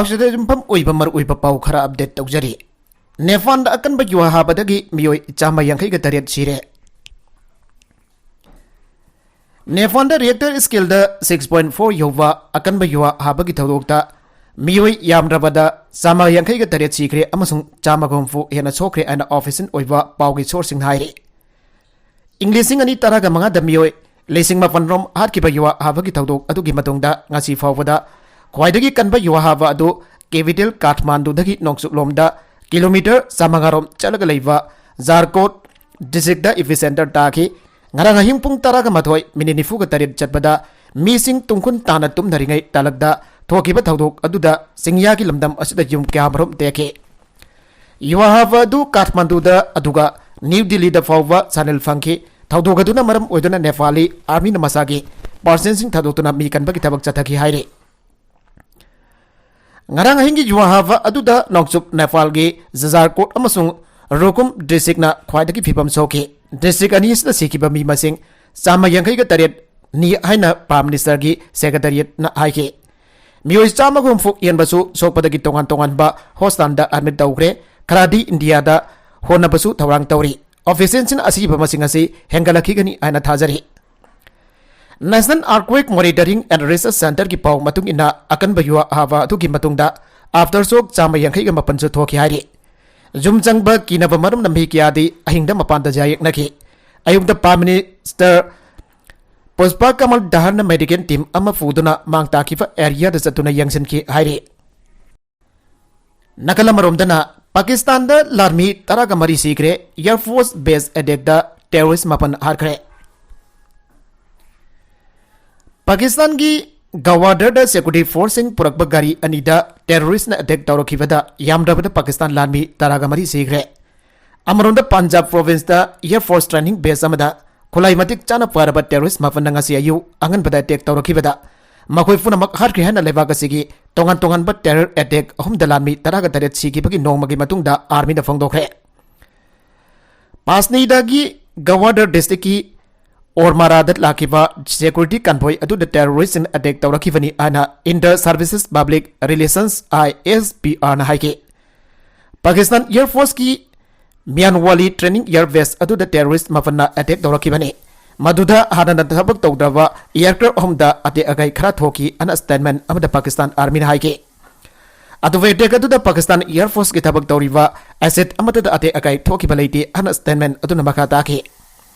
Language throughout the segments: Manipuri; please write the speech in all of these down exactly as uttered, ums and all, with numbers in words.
ꯃꯁꯤꯗ ꯌꯨꯝꯐꯝ ꯑꯣꯏꯕ ꯃꯔꯨꯑꯣꯏꯕ ꯄꯥꯎ ꯈꯔ ꯑꯞꯗꯦꯠ ꯇꯧꯖꯔꯤ꯫ ꯅꯦꯄꯥꯜꯗ ꯑꯀꯟꯕ ꯌꯨꯍꯥ ꯍꯥꯕꯗꯒꯤ ꯃꯤꯑꯣꯏ ꯆꯥꯝꯃ ꯌꯥꯡꯈꯩꯒ ꯇꯔꯦꯠ ꯁꯤꯔꯦ꯫ ꯅꯦꯄꯥꯜꯗ ꯔꯤꯌꯦꯛꯇꯔ ꯁ꯭ꯀꯦꯜꯗ ꯁꯤꯛꯁ ꯄꯣꯏꯟ ꯐꯣꯔ ꯌꯧꯕ ꯑꯀꯟꯕ ꯌꯨꯍꯥ ꯍꯥꯕꯒꯤ ꯊꯧꯗꯣꯛꯇ ꯃꯤꯑꯣꯏ ꯌꯥꯝꯗ꯭ꯔꯕꯗ ꯆꯥꯝꯃ ꯌꯥꯡꯈꯩꯒ ꯇꯔꯦꯠ ꯁꯤꯈ꯭ꯔꯦ ꯑꯃꯁꯨꯡ ꯆꯥꯝꯃꯒ ꯍꯨꯝꯐꯨ ꯍꯦꯟꯅ ꯁꯣꯛꯈ꯭ꯔꯦ ꯍꯥꯏꯅ ꯑꯣꯐꯤꯁꯤꯌꯦꯜ ꯑꯣꯏꯕ ꯄꯥꯎꯒꯤ ꯁꯣꯔꯁꯁꯤꯡꯅ ꯍꯥꯏꯔꯤ꯫ ꯏꯪ ꯂꯤꯁꯤꯡ ꯑꯅꯤ ꯇꯔꯥꯒ ꯃꯉꯥꯗ ꯃꯤꯑꯣꯏ ꯂꯤꯁꯤꯡ ꯃꯥꯄꯟ ꯔꯣꯝ ꯍꯥꯠꯈꯤꯕ ꯌꯨꯍꯥ ꯍꯥꯕꯒꯤ ꯊꯧꯗꯣꯛ ꯑꯗꯨꯒꯤ ꯃꯇꯨꯡꯗ ꯉꯁꯤ ꯐꯥꯎꯕꯗ ꯈ꯭ꯋꯥꯏꯗꯒꯤ ꯀꯟꯕ ꯌꯨꯍꯥ ꯍꯥꯕ ꯑꯗꯨ ꯀꯦꯄꯤꯇꯦꯜ ꯀꯥꯊꯃꯥꯟꯗꯨꯗꯒꯤ ꯅꯣꯡꯆꯨꯞꯂꯣꯝꯗ ꯀꯤꯂꯣꯃꯤꯇꯔ ꯆꯥꯝꯃꯉꯥ ꯔꯣꯝ ꯆꯠꯂꯒ ꯂꯩꯕ ꯖꯥꯔꯀꯣꯠ ꯗꯤꯁꯇ꯭ꯔꯤꯛꯇ ꯏꯄꯤꯁꯦꯟꯇꯔ ꯇꯥꯈꯤ꯫ ꯉꯔꯥꯡ ꯑꯍꯤꯡ ꯄꯨꯡ ꯇꯔꯥꯒ ꯃꯥꯊꯣꯏ ꯃꯤꯅꯤꯠ ꯅꯤꯐꯨꯒ ꯇꯔꯦꯠ ꯆꯠꯄꯗ ꯃꯤꯁꯤꯡ ꯇꯨꯡꯈꯨꯟ ꯇꯥꯅ ꯇꯨꯝꯅꯔꯤꯉꯩ ꯇꯥꯂꯛꯇ ꯊꯣꯛꯈꯤꯕ ꯊꯧꯗꯣꯛ ꯑꯗꯨꯗ ꯆꯤꯡꯌꯥꯒꯤ ꯂꯝꯗꯝ ꯑꯁꯤꯗ ꯌꯨꯝ ꯀꯌꯥꯃꯔꯨꯝ ꯇꯦꯛꯈꯤ꯫ ꯌꯨꯍꯥ ꯍꯥꯕ ꯑꯗꯨ ꯀꯥꯊꯃꯥꯟꯗꯨꯗ ꯑꯗꯨꯒ ꯅ꯭ꯌꯨ ꯗꯤꯜꯂꯤꯗ ꯐꯥꯎꯕ ꯁꯥꯅꯤꯜ ꯐꯪꯈꯤ꯫ ꯊꯧꯗꯣꯛ ꯑꯗꯨꯅ ꯃꯔꯝ ꯑꯣꯏꯗꯨꯅ ꯅꯦꯄꯥꯂꯤ ꯑꯥꯔꯃꯤꯅ ꯃꯁꯥꯒꯤ ꯄꯥꯔꯁꯟꯁꯤꯡ ꯊꯥꯗꯣꯛꯇꯨꯅ ꯃꯤ ꯀꯟꯕꯒꯤ ꯊꯕꯛ ꯆꯠꯊꯈꯤ ꯍꯥꯏꯔꯤ꯫ ꯉꯔꯥꯡ ꯑꯍꯤꯡꯒꯤ ꯌꯨꯍꯥ ꯍꯥꯕ ꯑꯗꯨꯗ ꯅꯣꯡꯆꯨꯞ ꯅꯦꯄꯥꯜꯒꯤ ꯖꯖꯥꯔꯀꯣꯠ ꯑꯃꯁꯨꯡ ꯔꯨꯀꯨꯝ ꯗꯤꯁꯇ꯭ꯔꯤꯛꯅ ꯈ꯭ꯋꯥꯏꯗꯒꯤ ꯐꯤꯕꯝ ꯁꯣꯛꯈꯤ꯫ ꯗꯤꯁꯇ꯭ꯔꯤꯛ ꯑꯅꯤ ꯑꯁꯤꯗ ꯁꯤꯈꯤꯕ ꯃꯤ ꯃꯁꯤꯡ ꯆꯥꯝꯃ ꯌꯥꯡꯈꯩꯒ ꯇꯔꯦꯠꯅꯤ ꯍꯥꯏꯅ ꯄ꯭ꯔꯥꯏꯝ ꯃꯤꯅꯤꯁꯇꯔꯒꯤ ꯁꯦꯀ꯭ꯔꯦꯇꯔꯤꯌꯦꯠꯅ ꯍꯥꯏꯈꯤ꯫ ꯃꯤꯑꯣꯏ ꯆꯥꯝꯃꯒ ꯍꯨꯝꯐꯨ ꯍꯦꯟꯕꯁꯨ ꯁꯣꯛꯄꯗꯒꯤ ꯇꯣꯉꯥꯟ ꯇꯣꯉꯥꯟꯕ ꯍꯣꯁꯄꯤꯇꯥꯜꯗ ꯑꯦꯗꯃꯤꯠ ꯇꯧꯈ꯭ꯔꯦ꯫ ꯈꯔꯗꯤ ꯏꯟꯗꯤꯌꯥꯗ ꯍꯣꯠꯅꯕꯁꯨ ꯊꯧꯔꯥꯡ ꯇꯧꯔꯤ꯫ ꯑꯣꯐꯤꯁꯤꯌꯦꯜꯁꯤꯡꯅ ꯑꯁꯤꯕ ꯃꯁꯤꯡ ꯑꯁꯤ ꯍꯦꯟꯒꯠꯂꯛꯈꯤꯒꯅꯤ ꯍꯥꯏꯅ ꯊꯥꯖꯔꯤ꯫ National Earthquake Monitoring and Research Centerꯒꯤ ꯄꯥꯎ ꯃꯇꯨꯡ ꯏꯟꯅ, ꯑꯀꯟꯕ ꯌꯨꯍꯥ ꯍꯥꯕ ꯑꯗꯨꯒꯤ ꯃꯇꯨꯡꯗ ꯑꯥꯐꯇꯔ ꯁꯣꯛ ꯆꯥꯝꯃ ꯌꯥꯡꯈꯩꯒ ꯃꯥꯄꯟꯁꯨ ꯊꯣꯛꯈꯤ ꯍꯥꯏꯔꯤ꯫ ꯌꯨꯝ ꯆꯪꯕ ꯀꯤꯅꯕ ꯃꯔꯝꯅ ꯃꯤ ꯀꯌꯥꯗꯤ ꯑꯍꯤꯡꯗ ꯃꯄꯥꯟꯗ ꯌꯥꯌꯦꯛꯅꯈꯤ꯫ ꯑꯌꯨꯛꯇ ꯄ꯭ꯔꯥꯏꯝ ꯃꯤꯅꯤꯁꯇꯔ ꯄꯨꯁꯄ ꯀꯃꯜ ꯗꯍꯔꯅ ꯃꯦꯗꯤꯀꯦꯜ ꯇꯤꯝ ꯑꯃ ꯄꯨꯗꯨꯅ ꯃꯥꯡ ꯇꯥꯛꯈꯤꯕ ꯑꯦꯔꯤꯌꯥꯗ ꯆꯠꯇꯨꯅ ꯌꯦꯡꯁꯤꯟꯈꯤ ꯍꯥꯏꯔꯤ꯫ ꯅꯥꯀꯜ ꯑꯃꯔꯣꯝꯗꯅ, ꯄꯥꯀꯤꯁꯇꯥꯟꯗ ꯂꯥꯟꯃꯤ ꯇꯔꯥꯒ ꯃꯔꯤ ꯁꯤꯈ꯭ꯔꯦ, ꯑꯦꯌꯔ ꯐꯣꯔꯁ ꯕꯦꯁ ꯑꯦꯇꯦꯛꯇ ꯇꯦꯔꯣꯔꯤꯁ ꯃꯥꯄꯟ ꯍꯥꯠꯈ꯭ꯔꯦ꯫ ꯄꯥꯀꯤꯁꯇꯥꯟꯒꯤ ꯒꯋꯥꯗꯔꯗ ꯁꯦꯀ꯭ꯌꯨꯔꯤꯇꯤ ꯐꯣꯔꯁꯁꯤꯡ ꯄꯨꯔꯛꯄ ꯒꯥꯔꯤ ꯑꯅꯤꯗ ꯇꯦꯔꯣꯔꯤꯁꯅ ꯑꯦꯇꯦꯛ ꯇꯧꯔꯛꯈꯤꯕꯗ ꯌꯥꯝꯗ꯭ꯔꯕꯗ ꯄꯥꯀꯤꯁꯇꯥꯟ ꯂꯥꯟꯃꯤ ꯇꯔꯥꯒ ꯃꯔꯤ ꯁꯤꯈ꯭ꯔꯦ꯫ ꯑꯃꯔꯣꯝꯗ, ꯄꯟꯖꯥꯕ ꯄ꯭ꯔꯣꯚꯤꯟꯁꯇ ꯑꯦꯌꯔ ꯐꯣꯔꯁ ꯇ꯭ꯔꯦꯅꯤꯡ ꯕꯦꯁ ꯑꯃꯗ ꯈꯨꯠꯂꯥꯏ ꯃꯇꯤꯛ ꯆꯥꯅ ꯄꯥꯏꯔꯕ ꯇꯦꯔꯣꯔꯤꯁ ꯃꯥꯄꯟꯅ ꯉꯁꯤ ꯑꯌꯨꯛ ꯑꯉꯟꯕꯗ ꯑꯦꯇꯦꯛ ꯇꯧꯔꯛꯈꯤꯕꯗ ꯃꯈꯣꯏ ꯄꯨꯝꯅꯃꯛ ꯍꯥꯠꯈ꯭ꯔꯦ ꯍꯥꯏꯅ ꯂꯩꯕꯥꯛ ꯑꯁꯤꯒꯤ ꯇꯣꯉꯥꯟ ꯇꯣꯉꯥꯟꯕ ꯇꯦꯔꯣꯔ ꯑꯦꯇꯦꯛ ꯑꯍꯨꯝꯗ ꯂꯥꯟꯃꯤ ꯇꯔꯥꯒ ꯇꯔꯦꯠ ꯁꯤꯈꯤꯕꯒꯤ ꯅꯣꯡꯃꯒꯤ ꯃꯇꯨꯡꯗ ꯑꯥꯔꯃꯤꯅ ꯐꯣꯡꯗꯣꯛꯈ꯭ꯔꯦ꯫ ꯄꯥꯁꯅꯤꯗꯒꯤ ꯒꯋꯥꯗꯔ ꯗꯤꯁꯇ꯭ꯔꯤꯛꯀꯤ ꯑꯣꯔꯃꯥꯔꯥꯗ ꯂꯥꯛꯈꯤꯕ security convoy ꯑꯗꯨꯗ terroristꯁꯤꯡꯅ attack ꯇꯧꯔꯛꯈꯤꯕꯅꯤ ꯍꯥꯏꯅ Inter Services Public Relations, I S P R ꯅ ꯍꯥꯏꯈꯤ꯫ Pakistan Air Forceꯀꯤ ꯃꯤꯌꯥꯟꯋꯥꯂꯤ training air base ꯑꯗꯨꯗ terrorist ꯃꯥꯄꯟꯅ attack ꯇꯧꯔꯛꯈꯤꯕꯅꯤ꯫ ꯃꯗꯨꯗ ꯍꯥꯟꯅꯅ ꯊꯕꯛ ꯇꯧꯗ꯭ꯔꯕ aircraft ꯑꯍꯨꯝꯗ ꯑꯇꯦꯛ ꯑꯀꯥꯏ ꯈꯔ ꯊꯣꯛꯈꯤ ꯍꯥꯏꯅ statement ꯑꯃꯗ ꯄꯥꯀꯤꯁꯇꯥꯟ Armyꯅ ꯍꯥꯏꯈꯤ꯫ ꯑꯗꯨꯕꯨ attack ꯑꯗꯨꯗ ꯄꯥꯀꯤꯁꯇꯥꯟ Air Forceꯀꯤ ꯊꯕꯛ ꯇꯧꯔꯤꯕ asset ꯑꯃꯠꯇꯗ ꯑꯇꯦꯛ ꯑꯀꯥꯏ ꯊꯣꯛꯈꯤꯕ ꯂꯩꯇꯦ ꯍꯥꯏꯅ statement ꯑꯗꯨꯅ ꯃꯈꯥ ꯇꯥꯈꯤ꯫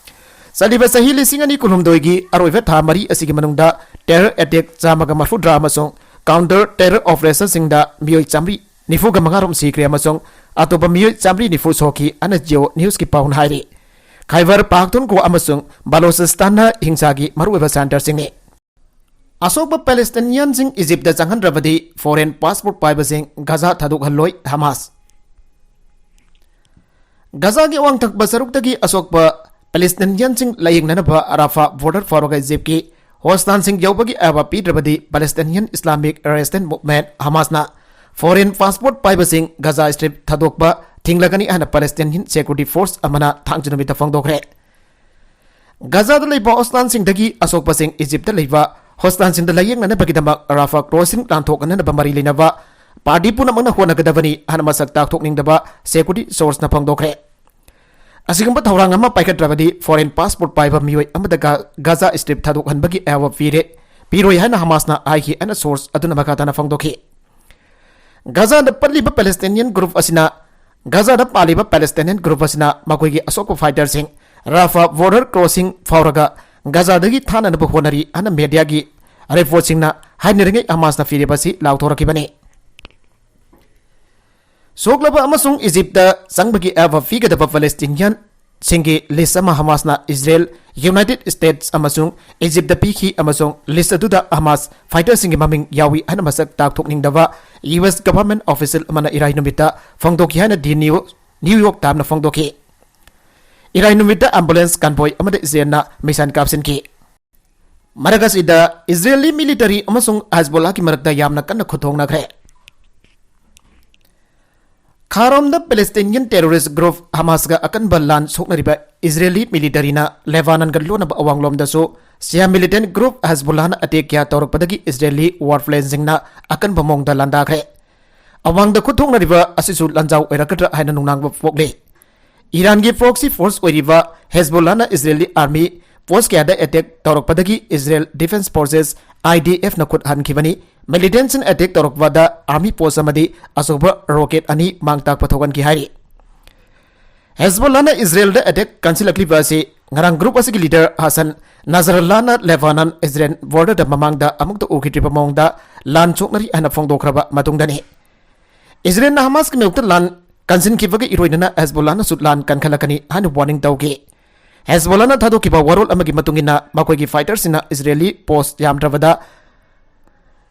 ꯆꯠꯂꯤꯕ ꯆꯍꯤ ꯂꯤꯁꯤꯡ ꯑꯅꯤ ꯀꯨꯟꯍꯨꯝꯗꯣꯏꯒꯤ ꯑꯔꯣꯏꯕ ꯊꯥ ꯃꯔꯤ ꯑꯁꯤꯒꯤ ꯃꯅꯨꯡꯗ terror attack ꯆꯥꯝꯃꯒ ꯃꯔꯐꯨꯇꯔꯥ ꯑꯃꯁꯨꯡ counter terror operationꯁꯤꯡꯗ ꯃꯤꯑꯣꯏ ꯆꯥꯝꯃꯔꯤ ꯅꯤꯐꯨꯒ ꯃꯉꯥ ꯔꯣꯝ ꯁꯤꯈ꯭ꯔꯦ ꯑꯃꯁꯨꯡ ꯑꯇꯣꯞꯄ ꯃꯤꯑꯣꯏ ꯆꯥꯝꯃꯔꯤ ꯅꯤꯐꯨ ꯁꯣꯛꯈꯤ ꯍꯥꯏꯅ Jio Newsꯀꯤ ꯄꯥꯎꯅ ꯍꯥꯏꯔꯤ꯫ ꯈꯥꯏꯕꯔ ꯄꯥꯈꯇꯨꯟꯈ꯭ꯋꯥ ꯑꯃꯁꯨꯡ ꯕꯂꯣꯆꯤꯁꯇꯥꯟꯅ ꯍꯤꯡꯁꯥꯒꯤ ꯃꯔꯨꯑꯣꯏꯕ centreꯁꯤꯡꯅꯤ꯫ ꯑꯁꯣꯛꯄ Palestinianꯁꯤꯡ Egyptꯇ ꯆꯪꯍꯟꯗ꯭ꯔꯕꯗꯤ foreign passport ꯄꯥꯏꯕꯁꯤꯡ ꯒꯥꯖꯥ ꯊꯥꯗꯣꯛꯍꯜꯂꯣꯏ ꯍꯃꯥꯁ꯫ ꯒꯥꯖꯥꯒꯤ ꯋꯥꯡꯊꯛꯄ ꯁꯔꯨꯛꯇꯒꯤ ꯑꯁꯣꯛꯄ Palestinianꯁꯤꯡ ꯂꯥꯌꯦꯡꯅꯅꯕ ꯔꯥꯐꯥ border ꯐꯥꯎꯔꯒ Egyptꯀꯤ hospitalꯁꯤꯡ ꯌꯧꯕꯒꯤ ꯑꯌꯥꯕ ꯄꯤꯗ꯭ꯔꯕꯗꯤ Palestinian Islamic Resistance Movement ꯍꯃꯥꯁꯅ foreign passport ꯄꯥꯏꯕꯁꯤꯡ Gaza Strip ꯊꯥꯗꯣꯛꯄ ꯊꯤꯡꯂꯒꯅꯤ ꯍꯥꯏꯅ Palestinian Security Force ꯑꯃꯅ ꯊꯥꯡꯖ ꯅꯨꯃꯤꯠꯇ ꯐꯣꯡꯗꯣꯛꯈ꯭ꯔꯦ꯫ ꯒꯥꯖꯥꯗ ꯂꯩꯕ hospitalꯁꯤꯡꯗꯒꯤ ꯑꯁꯣꯛꯄꯁꯤꯡ Egyptꯇ ꯂꯩꯕ hospitalꯁꯤꯡꯗ ꯂꯥꯌꯦꯡꯅꯅꯕꯒꯤꯗꯃꯛ ꯔꯥꯐꯥ crossing ꯂꯥꯟꯊꯣꯛꯅꯅꯕ ꯃꯔꯤ ꯂꯩꯅꯕ party ꯄꯨꯝꯅꯃꯛꯅ ꯍꯣꯠꯅꯒꯗꯕꯅꯤ ꯍꯥꯏꯅ ꯃꯁꯛ ꯇꯥꯛꯊꯣꯛꯅꯤꯡꯗꯕ security sourceꯅ ꯐꯣꯡꯗꯣꯛꯈ꯭ꯔꯦ꯫ ꯑꯁꯤꯒꯨꯝꯕ ꯊꯧꯔꯥꯡ ꯑꯃ ꯄꯥꯏꯈꯠꯇ꯭ꯔꯕꯗꯤ foreign passport ꯄꯥꯏꯕ ꯃꯤꯑꯣꯏ ꯑꯃꯗ ꯒꯥ-, ꯒꯥꯖꯥ Strip ꯊꯥꯗꯣꯛꯍꯟꯕꯒꯤ ꯑꯌꯥꯕ ꯄꯤꯔꯦ, ꯄꯤꯔꯣꯏ ꯍꯥꯏꯅ ꯍꯃꯥꯁꯅ ꯍꯥꯏꯈꯤ ꯍꯥꯏꯅ source ꯑꯗꯨꯅ ꯃꯈꯥ ꯇꯥꯅ ꯐꯣꯡꯗꯣꯛꯈꯤ꯫ ꯒꯥꯖꯥꯗ ꯄꯜꯂꯤꯕ Palestinian group ꯑꯁꯤꯅ, ꯒꯥꯖꯥꯗ ꯄꯥꯜꯂꯤꯕ Palestinian group ꯑꯁꯤꯅ ꯃꯈꯣꯏꯒꯤ ꯑꯁꯣꯛꯄ fighterꯁꯤꯡ ꯔꯥꯐꯥ border crossing ꯐꯥꯎꯔꯒ ꯒꯥꯖꯥꯗꯒꯤ ꯊꯥꯅꯅꯕ ꯍꯣꯠꯅꯔꯤ ꯍꯥꯏꯅ mediaꯒꯤ reportꯁꯤꯡꯅ ꯍꯥꯏꯅꯔꯤꯉꯩ ꯍꯃꯥꯁꯅ ꯐꯤꯔꯦꯞ ꯑꯁꯤ ꯂꯥꯎꯊꯣꯔꯛꯈꯤꯕꯅꯤ꯫ ꯁꯣꯛꯂꯕ ꯑꯃꯁꯨꯡ Egyptꯇ ꯆꯪꯕꯒꯤ ꯑꯌꯥꯕ ꯄꯤꯒꯗꯕ Palestinianꯁꯤꯡꯒꯤ list ꯑꯃ ꯍꯃꯥꯁꯅ Israel, United States ꯑꯃꯁꯨꯡ Egyptꯇ ꯄꯤꯈꯤ ꯑꯃꯁꯨꯡ list ꯑꯗꯨꯗ ꯍꯃꯥꯁ fighterꯁꯤꯡꯒꯤ ꯃꯃꯤꯡ ꯌꯥꯎꯏ ꯍꯥꯏꯅ ꯃꯁꯛ ꯇꯥꯛꯊꯣꯛꯅꯤꯡꯗꯕ U S government official ꯑꯃꯅ ꯏꯔꯥꯏ ꯅꯨꯃꯤꯠꯇ ꯐꯣꯡꯗꯣꯛꯈꯤ ꯍꯥꯏꯅ The New, New York Timesꯅ ꯐꯣꯡꯗꯣꯛꯈꯤ꯫ ꯏꯔꯥꯏ ꯅꯨꯃꯤꯠꯇ ambulance convoy ꯑꯃꯗ Israelꯅ missile ꯀꯥꯞꯁꯤꯟꯈꯤ꯫ ꯃꯔꯛ ꯑꯁꯤꯗ Israeli military ꯑꯃꯁꯨꯡ Hezbollahꯒꯤ ꯃꯔꯛꯇ ꯌꯥꯝꯅ ꯀꯟꯅ ꯈꯨꯠꯊꯣꯛꯅꯈ꯭ꯔꯦ꯫ ꯈꯥꯔꯣꯝꯗ Palestinian terrorist group Hamasꯒ ꯑꯀꯟꯕ ꯂꯥꯟ ꯁꯣꯛꯅꯔꯤꯕ Israeli militaryꯅ Lebanonꯒ ꯂꯣꯟꯅꯕ ꯑꯋꯥꯡꯂꯣꯝꯗꯁꯨ Shia militant group Hezbollahꯅ attack ꯀꯌꯥ ꯇꯧꯔꯛꯄꯗꯒꯤ Israeli warplaneꯁꯤꯡꯅ ꯑꯀꯟꯕ ꯃꯑꯣꯡꯗ ꯂꯥꯟꯗꯥꯈ꯭ꯔꯦ꯫ ꯑꯋꯥꯡꯗ ꯈꯨꯠ ꯊꯣꯛꯅꯔꯤꯕ ꯑꯁꯤꯁꯨ ꯂꯥꯟꯖꯥꯎ ꯑꯣꯏꯔꯛꯀꯗ꯭ꯔꯥ ꯍꯥꯏꯅ ꯅꯨꯡꯅꯥꯡꯕ ꯄꯣꯛꯂꯤ꯫ ꯏꯔꯥꯟꯒꯤ proxy force ꯑꯣꯏꯔꯤꯕ ꯍꯦꯖꯕꯣꯂꯥꯅ Israeli army post ꯀꯌꯥꯗ attack ꯇꯧꯔꯛꯄꯗꯒꯤ Israel Defense Forces, IDFꯅ ꯈꯨꯠ ꯍꯟꯈꯤꯕꯅꯤ꯫ Militantꯁꯤꯡꯅ attack ꯇꯧꯔꯛꯄꯗ army post ꯑꯃꯗꯤ ꯑꯆꯧꯕ rocket ꯑꯅꯤ ꯃꯥꯡ ꯇꯥꯛꯄ ꯊꯣꯛꯍꯟꯈꯤ ꯍꯥꯏꯔꯤ꯫ ꯍꯦꯖꯕꯣꯂꯥꯅ ꯏꯁꯔꯦꯜꯗ attack ꯀꯟꯁꯤꯜꯂꯛꯂꯤꯕ ꯑꯁꯤ ꯉꯔꯥꯡ group ꯑꯁꯤꯒꯤ leader ꯍꯁꯟ ꯅꯁꯔꯜꯂꯥꯅ ꯂꯦꯕꯥꯅꯟ ꯏꯁꯔꯦꯜ borderꯗ ꯃꯃꯥꯡꯗ ꯑꯃꯨꯛꯇ ꯎꯈꯤꯗ꯭ꯔꯤꯕ ꯃꯑꯣꯡꯗ ꯂꯥꯟ ꯁꯣꯛꯅꯔꯤ ꯍꯥꯏꯅ ꯐꯣꯡꯗꯣꯛꯈ꯭ꯔꯕ ꯃꯇꯨꯡꯗꯅꯤ꯫ ꯏꯁꯔꯦꯜꯅ ꯍꯃꯥꯁꯀꯤ ꯃꯥꯌꯣꯛꯇ ꯂꯥꯟ ꯀꯟꯁꯤꯟꯈꯤꯕꯒꯤ ꯏꯔꯣꯏꯅꯅ ꯍꯦꯖꯕꯣꯂꯥꯅꯁꯨ ꯂꯥꯟ ꯀꯟꯈꯠꯂꯛꯀꯅꯤ ꯍꯥꯏꯅ warning ꯇꯧꯈꯤ꯫ ꯍꯦꯖꯕꯣꯂꯥꯅ ꯊꯥꯗꯣꯛꯈꯤꯕ ꯋꯥꯔꯣꯜ ꯑꯃꯒꯤ ꯃꯇꯨꯡ ꯏꯟꯅ ꯃꯈꯣꯏꯒꯤ fighterꯁꯤꯡꯅ Israeli post ꯌꯥꯝꯗ꯭ꯔꯕꯗ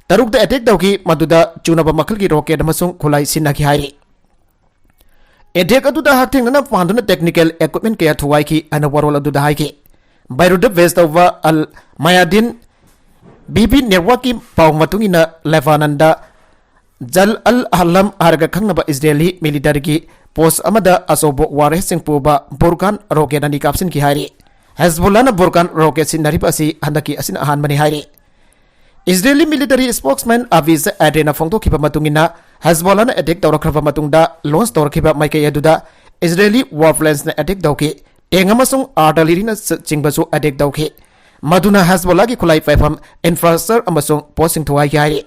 ꯇꯔꯨꯛꯇ attack ꯇꯧꯈꯤ, ꯃꯗꯨꯗ ꯆꯨꯅꯕ ꯃꯈꯜꯒꯤ rocket ꯑꯃꯁꯨꯡ ꯈꯨꯠꯂꯥꯏ ꯁꯤꯖꯤꯟꯅꯈꯤ ꯍꯥꯏꯔꯤ꯫ Attack ꯑꯗꯨꯗ ꯍꯛꯊꯦꯡꯅꯅ ꯄꯥꯟꯗꯨꯅ technical equipment ꯀꯌꯥ ꯊꯨꯒꯥꯏꯈꯤ ꯍꯥꯏꯅ ꯋꯥꯔꯣꯜ ꯑꯗꯨꯗ ꯍꯥꯏꯈꯤ꯫ ꯕꯩꯔꯨꯠꯇ base ꯇꯧꯕ ꯑꯜ ꯃꯌꯥꯗꯤꯟ ꯕꯤꯕꯤ networkꯀꯤ ꯄꯥꯎ ꯃꯇꯨꯡ ꯏꯟꯅ ꯂꯦꯕꯥꯅꯟꯗ ꯖꯜ ꯑꯜ ꯍꯂꯝ ꯍꯥꯏꯔꯒ ꯈꯪꯅꯕ Israeli militaryꯒꯤ post ꯑꯃꯗ ꯑꯆꯧꯕ warheadꯁꯤꯡ ꯄꯨꯕ ꯕꯨꯔꯀꯥꯟ rocket ꯑꯅꯤ ꯀꯥꯞꯁꯤꯟꯈꯤ ꯍꯥꯏꯔꯤ꯫ ꯍꯦꯖꯕꯣꯂꯥꯅ ꯕꯨꯔꯀꯥꯟ rocket ꯁꯤꯖꯤꯟꯅꯔꯤꯕ ꯑꯁꯤ ꯍꯟꯗꯛꯀꯤ ꯑꯁꯤꯅ ꯑꯍꯥꯟꯕꯅꯤ ꯍꯥꯏꯔꯤ꯫ Israeli military spokesman ꯑꯕꯤꯁ ꯑꯦꯗ꯭ꯔꯦꯅ ꯐꯣꯡꯗꯣꯛꯈꯤꯕ ꯃꯇꯨꯡ ꯏꯟꯅ, ꯍꯦꯖꯕꯣꯂꯥꯅ attack ꯇꯧꯔꯛꯈ꯭ꯔꯕ ꯃꯇꯨꯡꯗ launch ꯇꯧꯔꯛꯈꯤꯕ ꯃꯥꯏꯀꯩ ꯑꯗꯨꯗ Israeli warplanesꯅ attack ꯇꯧꯈꯤ꯫ Tank ꯑꯃꯁꯨꯡ artilleryꯅ ꯆ-, ꯆꯤꯡꯕꯁꯨ attack ꯇꯧꯈꯤ, ꯃꯗꯨꯅ ꯍꯦꯖꯕꯣꯂꯥꯒꯤ ꯈꯨꯠꯂꯥꯏ ꯄꯥꯏꯐꯝ, infrastructure ꯑꯃꯁꯨꯡ postꯁꯤꯡ ꯊꯨꯒꯥꯏꯈꯤ ꯍꯥꯏꯔꯤ꯫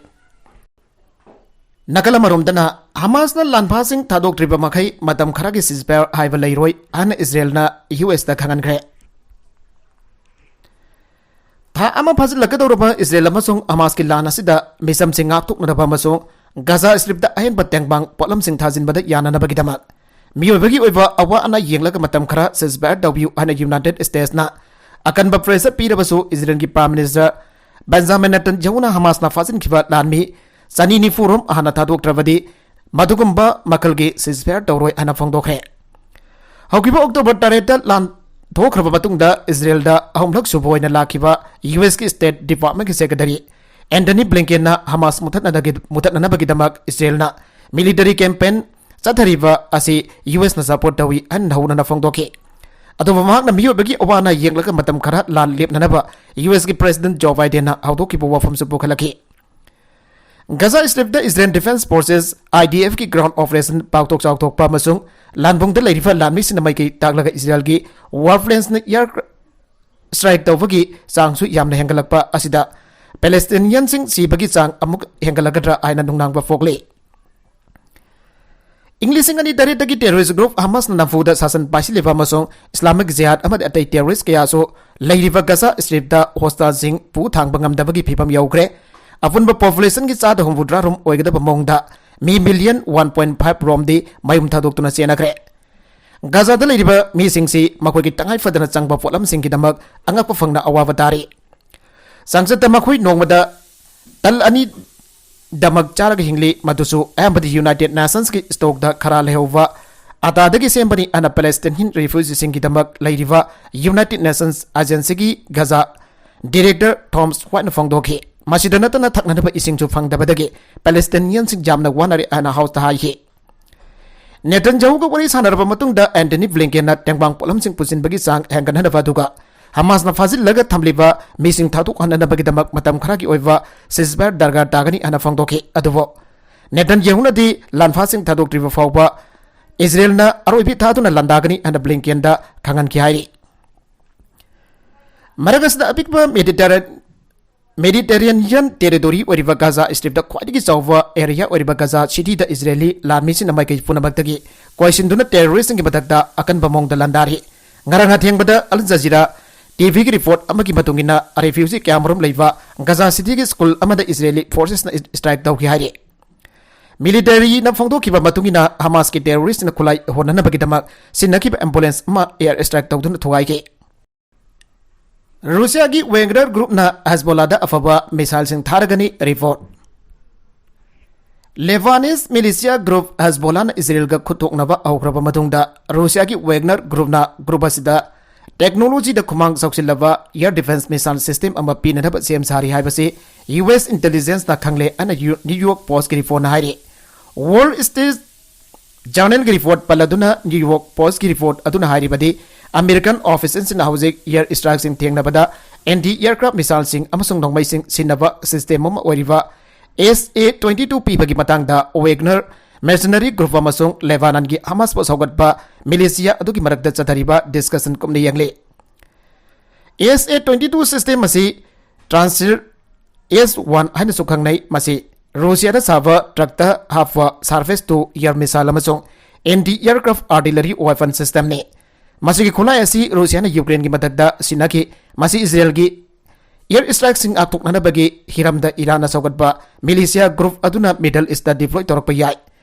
ꯅꯥꯀꯜ ꯑꯃꯔꯣꯝꯗꯅ, ꯍꯃꯥꯁꯅ ꯂꯥꯟꯐꯥꯁꯤꯡ ꯊꯥꯗꯣꯛꯇ꯭ꯔꯤꯕ ꯃꯈꯩ ꯃꯇꯝ ꯈꯔꯒꯤ ceasefire ꯍꯥꯏꯕ ꯂꯩꯔꯣꯏ ꯍꯥꯏꯅ ꯏꯁꯔꯦꯜꯅ USꯇ ꯈꯪꯍꯟꯈ꯭ꯔꯦ꯫ ꯊꯥ ꯑꯃ ꯐꯥꯖꯤꯜꯂꯛꯀꯗꯧꯔꯕ ꯏꯁꯔꯦꯜ ꯑꯃꯁꯨꯡ ꯍꯃꯥꯁꯀꯤ ꯂꯥꯟ ꯑꯁꯤꯗ ꯃꯤꯆꯝꯁꯤꯡ ꯉꯥꯛꯊꯣꯛꯅꯅꯕ ꯑꯃꯁꯨꯡ ꯒꯥꯖꯥ ꯁ꯭ꯇ꯭ꯔꯤꯞꯇ ꯑꯍꯦꯟꯕ ꯇꯦꯡꯕꯥꯡ ꯄꯣꯠꯂꯝꯁꯤꯡ ꯊꯥꯖꯤꯟꯕꯗ ꯌꯥꯅꯅꯕꯒꯤꯗꯃꯛ ꯃꯤꯑꯣꯏꯕꯒꯤ ꯑꯣꯏꯕ ꯑꯋꯥ ꯑꯅꯥ ꯌꯦꯡꯂꯒ ꯃꯇꯝ ꯈꯔ ceasefire ꯇꯧꯕꯤꯌꯨ ꯍꯥꯏꯅ United Statesꯅ ꯑꯀꯟꯕ pressure ꯄꯤꯔꯕꯁꯨ, ꯏꯁꯔꯦꯜꯒꯤ Prime Minister ꯕꯦꯟꯖꯥꯃꯤꯟ ꯅꯦꯇꯟꯌꯥꯍꯨꯅ ꯍꯃꯥꯁꯅ ꯐꯥꯖꯤꯟꯈꯤꯕ ꯂꯥꯟꯃꯤ ꯆꯅꯤ ꯅꯤꯐꯨ ꯔꯣꯝ ꯍꯥꯟꯅ ꯊꯥꯗꯣꯛꯇ꯭ꯔꯕꯗꯤ ꯃꯗꯨꯒꯨꯝꯕ ꯃꯈꯜꯒꯤ ceasefire ꯇꯧꯔꯣꯏ ꯍꯥꯏꯅ ꯐꯣꯡꯗꯣꯛꯈ꯭ꯔꯦ꯫ ꯍꯧꯈꯤꯕ October ꯇꯔꯦꯠꯇ ꯂꯥꯟ ꯊꯣꯛꯈ꯭ꯔꯕ ꯃꯇꯨꯡꯗ ꯏꯁꯔꯦꯜꯗ ꯑꯍꯨꯝꯂꯛ ꯁꯨꯕ ꯑꯣꯏꯅ ꯂꯥꯛꯈꯤꯕ USꯀꯤ State Departmentꯀꯤ Secretary Antony Blinkenꯅ ꯍꯃꯥꯁ ꯃꯨꯊꯠꯅꯗꯒꯤ-, ꯃꯨꯊꯠꯅꯅꯕꯒꯤꯗꯃꯛ ꯏꯁꯔꯦꯜꯅ military campaign ꯆꯠꯊꯔꯤꯕ ꯑꯁꯤ ꯌꯨ ꯑꯦꯁꯅ ꯁꯄꯣꯔꯠ ꯇꯧꯏ ꯍꯥꯏꯅ ꯍꯧꯅꯅ ꯐꯣꯡꯗꯣꯛꯈꯤ꯫ ꯑꯗꯨꯕꯨ ꯃꯍꯥꯛꯅ ꯃꯤꯑꯣꯏꯕꯒꯤ ꯑꯋꯥ ꯑꯅꯥ ꯌꯦꯡꯂꯒ ꯃꯇꯝ ꯈꯔ ꯂꯥꯟ ꯂꯦꯞꯅꯅꯕ ꯌꯨ ꯑꯦꯁꯀꯤ ꯄ꯭ꯔꯦꯁꯤꯗꯦꯟꯠ ꯖꯣ ꯕꯥꯏꯗꯦꯟꯅ ꯍꯧꯗꯣꯛꯈꯤꯕ ꯋꯥꯐꯝꯁꯨ ꯄꯨꯈꯠꯂꯛꯈꯤ꯫ Gaza strip Israel defence forces, I D ꯑꯦꯐꯀꯤ ꯒ꯭ꯔꯥꯎꯟ ꯑꯣꯄꯔꯦꯁꯟ ꯄꯥꯛꯊꯣꯛ ꯆꯥꯎꯊꯣꯛꯄ ꯑꯃꯁꯨꯡ ꯂꯥꯟꯕꯨꯡꯗ ꯂꯩꯔꯤꯕ ꯂꯥꯟꯃꯤꯁꯤꯡꯅ ꯃꯥꯏꯀꯩ ꯇꯥꯛꯂꯒ ꯏꯁꯔꯦꯜꯒꯤ ꯋꯥꯔꯄ꯭ꯂꯦꯟꯁꯅ ꯑꯦꯌꯔ ꯁ꯭ꯇ꯭ꯔꯥꯏꯛ ꯇꯧꯕꯒꯤ ꯆꯥꯡꯁꯨ ꯌꯥꯝꯅ ꯍꯦꯟꯒꯠꯂꯛꯄ ꯑꯁꯤꯗ ꯄꯦꯂꯦꯁꯇꯤꯅꯤꯌꯟꯁꯤꯡ ꯁꯤꯕꯒꯤ ꯆꯥꯡ ꯑꯃꯨꯛ ꯍꯦꯟꯒꯠꯂꯛꯀꯗ꯭ꯔꯥ ꯍꯥꯏꯅ ꯅꯨꯡꯅꯥꯡꯕ ꯄꯣꯛꯂꯤ꯫ ꯏꯪ ꯂꯤꯁꯤꯡ ꯑꯅꯤ ꯇꯔꯦꯠꯇꯒꯤ ꯇꯦꯔꯣꯔꯤꯁ ꯒ꯭ꯔꯨꯞ ꯍꯃꯥꯁꯅ ꯅꯝꯐꯨꯗ ꯁꯥꯁꯟ ꯄꯥꯏꯁꯤꯜꯂꯤꯕ ꯑꯃꯁꯨꯡ ꯏꯁꯂꯥꯃꯤꯛ ꯖꯤꯍꯥꯗ ꯑꯃꯗꯤ ꯑꯇꯩ ꯇꯦꯔꯣꯔꯤꯁ ꯀꯌꯥꯁꯨ ꯂꯩꯔꯤꯕ ꯒꯖꯥ ꯁ꯭ꯇ꯭ꯔꯤꯞꯇ ꯍꯣꯁꯇꯥꯏꯜꯁꯤꯡ ꯄꯨ ꯊꯥꯡꯕ ꯉꯝꯗꯕꯒꯤ ꯐꯤꯕꯝ ꯌꯧꯈ꯭ꯔꯦ꯫ ꯑꯄꯨꯟꯕ ꯄꯣꯄꯨꯂꯦꯁꯟꯒꯤ ꯆꯥꯗ ꯍꯨꯝꯐꯨꯇꯔꯥ ꯔꯣꯝ ꯑꯣꯏꯒꯗꯕ ꯃꯑꯣꯡꯗ ꯃꯤ ꯃꯤꯂꯤꯌꯟ ꯋꯥꯟ ꯄꯣꯏꯟ ꯐꯥꯏꯚ ꯔꯣꯝꯗꯤ ꯃꯌꯨꯝ ꯊꯥꯗꯣꯛꯇꯨꯅ ꯆꯦꯟꯅꯈ꯭ꯔꯦ꯫ ꯒꯖꯥꯗ ꯂꯩꯔꯤꯕ ꯃꯤꯁꯤꯡꯁꯤ ꯃꯈꯣꯏꯒꯤ ꯇꯉꯥꯏ ꯐꯗꯅ ꯆꯪꯕ ꯄꯣꯠꯂꯝꯁꯤꯡꯒꯤꯗꯃꯛ ꯑꯉꯛꯄ ꯐꯪꯅ ꯑꯋꯥꯕ ꯇꯥꯔꯤ꯫ ꯆꯥꯡꯆꯠꯇ ꯃꯈꯣꯏ ꯅꯣꯡꯃꯗ ꯇꯟ ꯑꯅꯤ ꯗꯃꯛ ꯆꯥꯔꯒ ꯍꯤꯡꯂꯤ, ꯃꯗꯨꯁꯨ ꯑꯌꯥꯝꯕꯗꯤ ꯌꯨꯅꯥꯏꯇꯦꯗ ꯅꯦꯁꯟꯁꯀꯤ ꯁ꯭ꯇꯣꯛꯇ ꯈꯔ ꯂꯩꯍꯧꯕ ꯑꯇꯥꯗꯒꯤ ꯁꯦꯝꯕꯅꯤ ꯍꯥꯏꯅ ꯄꯦꯂꯦꯁꯇꯤꯅꯤꯌꯟ ꯔꯤꯐ꯭ꯌꯨꯖꯤꯁꯤꯡꯒꯤꯗꯃꯛ ꯂꯩꯔꯤꯕ ꯌꯨꯅꯥꯏꯇꯦꯗ ꯅꯦꯁꯟꯁ ꯑꯦꯖꯦꯟꯁꯤꯒꯤ ꯒꯖꯥ ꯗꯤꯔꯦꯛꯇꯔ ꯊꯣꯃꯁ ꯋꯥꯏꯠꯅ ꯐꯣꯡꯗꯣꯛꯈꯤ꯫ ꯃꯁꯤꯗ ꯅꯠꯇꯅ ꯊꯛꯅꯅꯕ ꯏꯁꯤꯡꯁꯨ ꯐꯪꯗꯕꯗꯒꯤ ꯄꯦꯂꯦꯁꯇꯤꯅꯤꯌꯟꯁꯤꯡ ꯌꯥꯝꯅ ꯋꯥꯅꯔꯦ ꯍꯥꯏꯅ ꯍꯥꯎꯁꯇ ꯍꯥꯏꯈꯤ꯫ ꯅꯦꯇꯟꯌꯥꯍꯨꯒ ꯋꯥꯔꯤ ꯁꯥꯟꯅꯔꯕ ꯃꯇꯨꯡꯗ ꯑꯦꯟꯊꯅꯤ ꯕ꯭ꯂꯤꯡꯀꯦꯟꯅ ꯇꯦꯡꯕꯥꯡ ꯄꯣꯠꯂꯝꯁꯤꯡ ꯄꯨꯁꯤꯟꯕꯒꯤ ꯆꯥꯡ ꯍꯦꯟꯒꯠꯍꯟꯅꯕ ꯑꯗꯨꯒ ꯍꯃꯥꯁꯅ ꯐꯥꯖꯤꯜꯂꯒ ꯊꯝꯂꯤꯕ ꯃꯤꯁꯤꯡ ꯊꯥꯗꯣꯛꯍꯟꯅꯕꯒꯤꯗꯃꯛ ꯃꯇꯝ ꯈꯔꯒꯤ ꯑꯣꯏꯕ ꯁꯤꯖꯐꯥꯌꯔ ꯗꯔꯀꯥꯔ ꯇꯥꯒꯅꯤ ꯍꯥꯏꯅ ꯐꯣꯡꯗꯣꯛꯈꯤ꯫ ꯑꯗꯨꯕꯨ ꯅꯦꯇꯟꯌꯥꯍꯨꯅꯗꯤ ꯂꯥꯟꯐꯥꯁꯤꯡ ꯊꯥꯗꯣꯛꯇ꯭ꯔꯤꯕ ꯐꯥꯎꯕ ꯏꯖꯔꯦꯜꯅ ꯑꯔꯣꯏꯕꯤ ꯊꯥꯗꯨꯅ ꯂꯥꯟꯗꯥꯒꯅꯤ ꯍꯥꯏꯅ ꯕ꯭ꯂꯤꯡꯀꯦꯟꯗ ꯈꯪꯍꯟꯈꯤ ꯍꯥꯏꯔꯤ꯫ ꯃꯔꯛ ꯑꯁꯤꯗ ꯑꯄꯤꯛꯄ ꯃꯦꯗꯤꯇꯔꯦ-, ꯃꯦꯗꯤꯇꯔꯦꯅꯤꯌꯟ ꯇꯦꯔꯤꯇꯣꯔꯤ ꯑꯣꯏꯔꯤꯕ ꯒꯥꯖꯥ ꯁ꯭ꯇ꯭ꯔꯤꯞꯇ ꯈ꯭ꯋꯥꯏꯗꯒꯤ ꯆꯥꯎꯕ ꯑꯦꯔꯤꯌꯥ ꯑꯣꯏꯔꯤꯕ ꯒꯥꯖꯥ ꯁꯤꯇꯤꯗ ꯏꯖꯔꯦꯂꯤ ꯂꯥꯟꯃꯤꯁꯤꯡꯅ ꯃꯥꯏꯀꯩ ꯄꯨꯝꯅꯃꯛꯇꯒꯤ ꯀꯣꯏꯁꯤꯟꯗꯨꯅ ꯇꯦꯔꯣꯔꯤꯁꯁꯤꯡꯒꯤ ꯃꯊꯛꯇ ꯑꯀꯟꯕ ꯃꯑꯣꯡꯗ ꯂꯥꯟꯗꯥꯔꯤ꯫ ꯉꯔꯥꯡ ꯑꯊꯦꯡꯕꯗ ꯑꯜ ꯖꯖꯤꯔꯥ ꯇꯤ ꯚꯤꯒꯤ ꯔꯤꯄꯣꯔꯠ ꯑꯃꯒꯤ ꯃꯇꯨꯡ ꯏꯟꯅ, ꯔꯤꯐ꯭ꯌꯨꯖꯤ ꯀꯌꯥꯃꯔꯨꯝ ꯂꯩꯕ ꯒꯥꯖꯥ ꯁꯤꯇꯤꯒꯤ ꯁ꯭ꯀꯨꯜ ꯑꯃꯗ ꯏꯖꯔꯦꯂꯤ ꯐꯣꯔꯁꯦꯁꯅ ꯏꯁ-, ꯁ꯭ꯇ꯭ꯔꯥꯏꯛ ꯇꯧꯈꯤ ꯍꯥꯏꯔꯤ꯫ ꯃꯤꯂꯤꯇꯔꯤꯅ ꯐꯣꯡꯗꯣꯛꯈꯤꯕ ꯃꯇꯨꯡ ꯏꯟꯅ, ꯍꯃꯥꯁꯀꯤ ꯇꯦꯔꯣꯔꯤꯁꯁꯤꯡꯅ ꯈꯨꯠꯂꯥꯏ ꯍꯣꯟꯅꯅꯕꯒꯤꯗꯃꯛ ꯁꯤꯖꯤꯟꯅꯈꯤꯕ ꯑꯦꯝꯕꯨꯂꯦꯟꯁ ꯑꯃ ꯑꯦꯌꯔ ꯁ꯭ꯇ꯭ꯔꯥꯏꯛ ꯇꯧꯗꯨꯅ ꯊꯨꯒꯥꯏꯈꯤ꯫ ꯔꯨꯁꯤꯌꯥꯒꯤ ꯋꯦꯒꯅꯔ ꯒ꯭ꯔꯨꯞꯅ ꯍꯦꯖꯕꯣꯂꯥꯗ ꯑꯐꯕ ꯃꯤꯁꯥꯏꯜꯁꯤꯡ ꯊꯥꯔꯒꯅꯤ ꯔꯤꯄꯣꯔꯠ꯫ ꯂꯦꯕꯥꯅꯤꯁ ꯃꯤꯂꯤꯁꯤꯌꯥ ꯒ꯭ꯔꯨꯞ ꯍꯦꯖꯕꯣꯂꯥꯅ ꯏꯖꯔꯦꯜꯒ ꯈꯨꯠꯊꯣꯛꯅꯕ ꯍꯧꯈ꯭ꯔꯕ ꯃꯇꯨꯡꯗ, ꯔꯨꯁꯤꯌꯥꯒꯤ ꯋꯦꯒꯅꯔ ꯒ꯭ꯔꯨꯞꯅ ꯒ꯭ꯔꯨꯞ ꯑꯁꯤꯗ ꯇꯦꯛꯅꯣꯂꯣꯖꯤꯗ ꯈꯨꯃꯥꯡ ꯆꯥꯎꯁꯤꯜꯂꯕ ꯑꯦꯌꯔ ꯗꯤꯐꯦꯟꯁ ꯃꯤꯁꯥꯏꯜ ꯁꯤꯁꯇꯦꯝ ꯑꯃ ꯄꯤꯅꯅꯕ ꯁꯦꯝ ꯁꯥꯔꯤ ꯍꯥꯏꯕꯁꯤ ꯌꯨ ꯑꯦꯁ ꯏꯟꯇꯦꯂꯤꯖꯦꯟꯁꯅ ꯈꯪꯂꯦ ꯍꯥꯏꯅ ꯌꯨ-, ꯅ꯭ꯌꯨ ꯌꯣꯔꯛ ꯄꯣꯁꯀꯤ ꯔꯤꯄꯣꯔꯠꯅ ꯍꯥꯏꯔꯤ꯫ ꯋꯥꯔꯜ ꯁ꯭ꯇꯦꯖ Journalꯒꯤ report ꯄꯜꯂꯗꯨꯅ New York Postꯀꯤ report ꯑꯗꯨꯅ ꯍꯥꯏꯔꯤꯕꯗꯤ, American officialꯁꯤꯡꯅ ꯍꯧꯖꯤꯛ air strikeꯁꯤꯡ ꯊꯦꯡꯅꯕꯗ anti aircraft missileꯁꯤꯡ ꯑꯃꯁꯨꯡ ꯅꯣꯡꯃꯩꯁꯤꯡ ꯁꯤꯟꯅꯕ system ꯑꯃ ꯑꯣꯏꯔꯤꯕ S A twenty two ꯄꯤꯕꯒꯤ ꯃꯇꯥꯡꯗ Wagner mercenary group ꯑꯃꯁꯨꯡ ꯂꯦꯕꯥꯅꯟꯒꯤ ꯍꯃꯥꯁꯄꯨ ꯁꯧꯒꯠꯄ militia ꯑꯗꯨꯒꯤ ꯃꯔꯛꯇ ꯆꯠꯊꯔꯤꯕ discussion ꯀꯨꯞꯅ ꯌꯦꯡꯂꯤ꯫ S A twenty two system ꯑꯁꯤ Transair S one ꯍꯥꯏꯅꯁꯨ ꯈꯪꯅꯩ꯫ ꯃꯁꯤ ꯔꯨꯁꯤꯌꯥꯗ ꯁꯥꯕ truckꯇ ꯍꯥꯞꯄ surface to air missile ꯑꯃꯁꯨꯡ anti aircraft artillery weapon systemꯅꯤ꯫ ꯃꯁꯤꯒꯤ ꯈꯨꯠꯂꯥꯏ ꯑꯁꯤ ꯔꯨꯁꯤꯌꯥꯅ ꯌꯨꯀ꯭ꯔꯦꯟꯒꯤ ꯃꯊꯛꯇ ꯁꯤꯟꯅꯈꯤ꯫ ꯃꯁꯤ ꯏꯖꯔꯦꯜꯒꯤ air strikeꯁꯤꯡ ꯉꯥꯛꯊꯣꯛꯅꯅꯕꯒꯤ ꯍꯤꯔꯝꯗ ꯏꯔꯥꯟꯅ ꯁꯧꯒꯠꯄ militia group ꯑꯗꯨꯅ Middle Eastꯇ deploy ꯇꯧꯔꯛꯄ ꯌꯥꯏ꯫